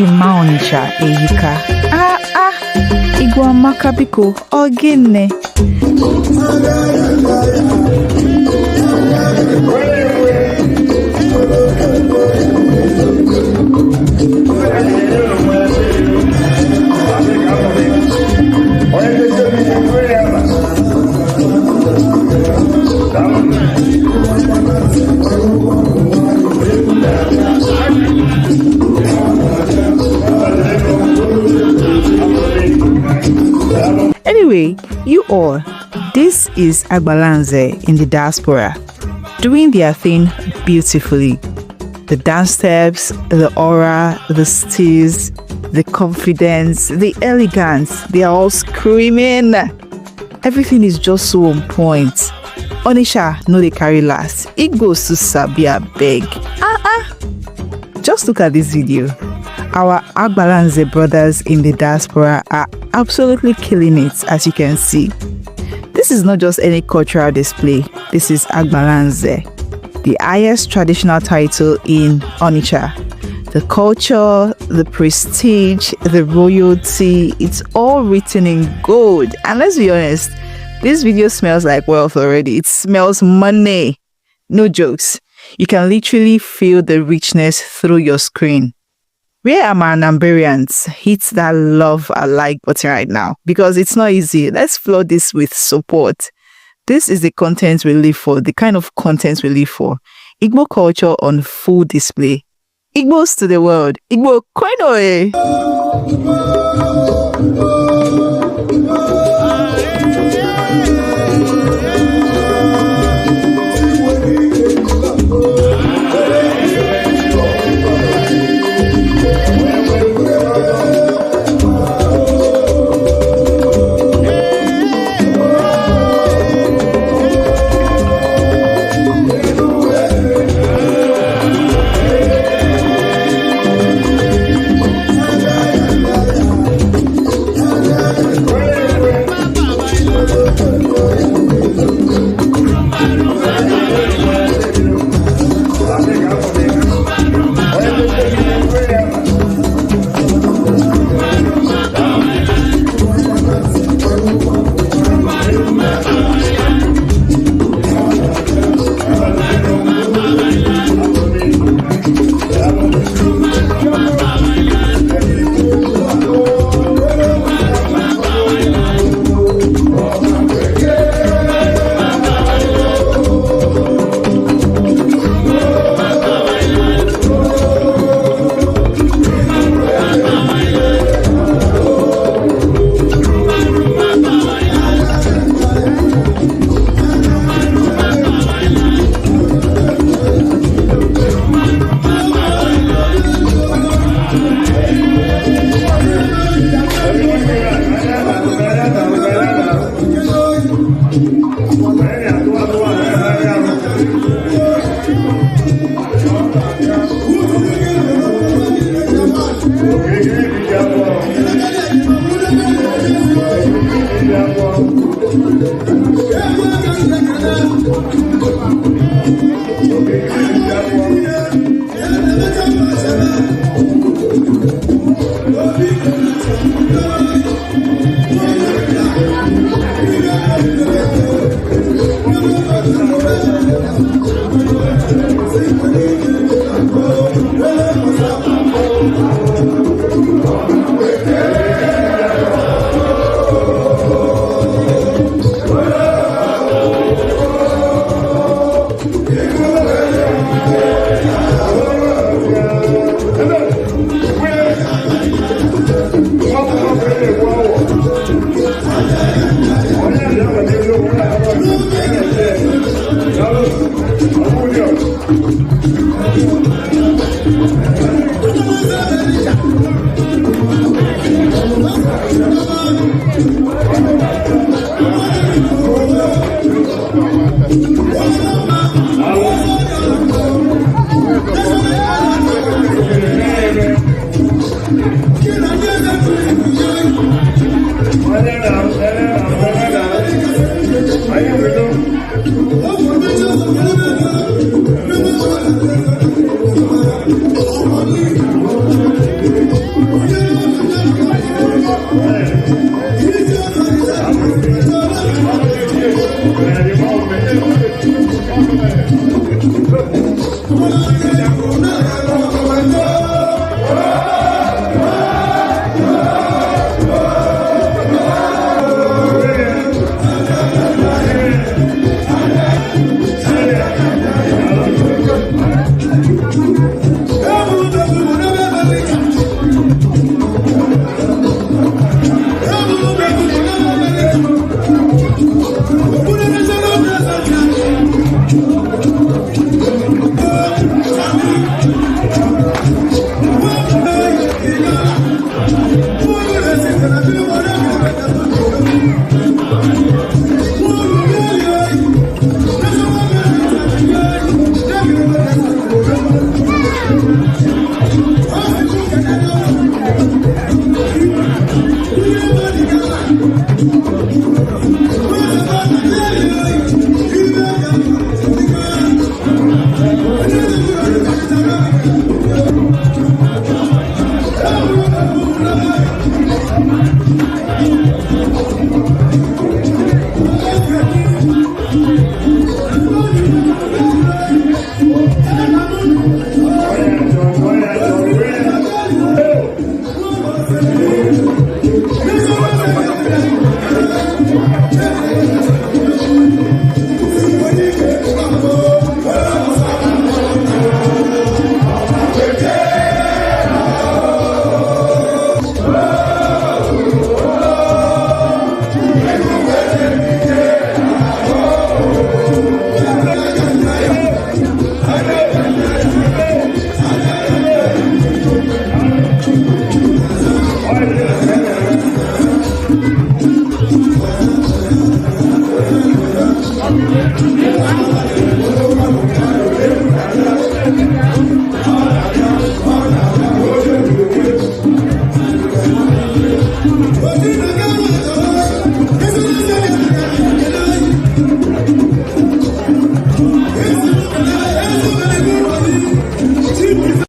Ejima Onitsha Eyika. Igwamaka biko ogene. Anyway, you all, this is Agbalanze in the diaspora, doing their thing beautifully. The dance steps, the aura, the steeze, the confidence, the elegance, they are all screaming. Everything is just so on point. Onitsha no dey carry last. It goes to Sabia beg. Just look at this video. Our Agbalanze brothers in the diaspora are absolutely killing it, as you can see. This is not just any cultural display. This is Agbalanze, the highest traditional title in Onitsha. The culture, the prestige, the royalty, it's all written in gold. And let's be honest, this video smells like wealth already. It smells money. No jokes. You can literally feel the richness through your screen. Where are my Nambarians? Hit that love and like button right now, because it's not easy. Let's flood this with support. This is the content we live for, the kind of content we live for. Igbo culture on full display. Igbos to the world. Igbo koinoe. This is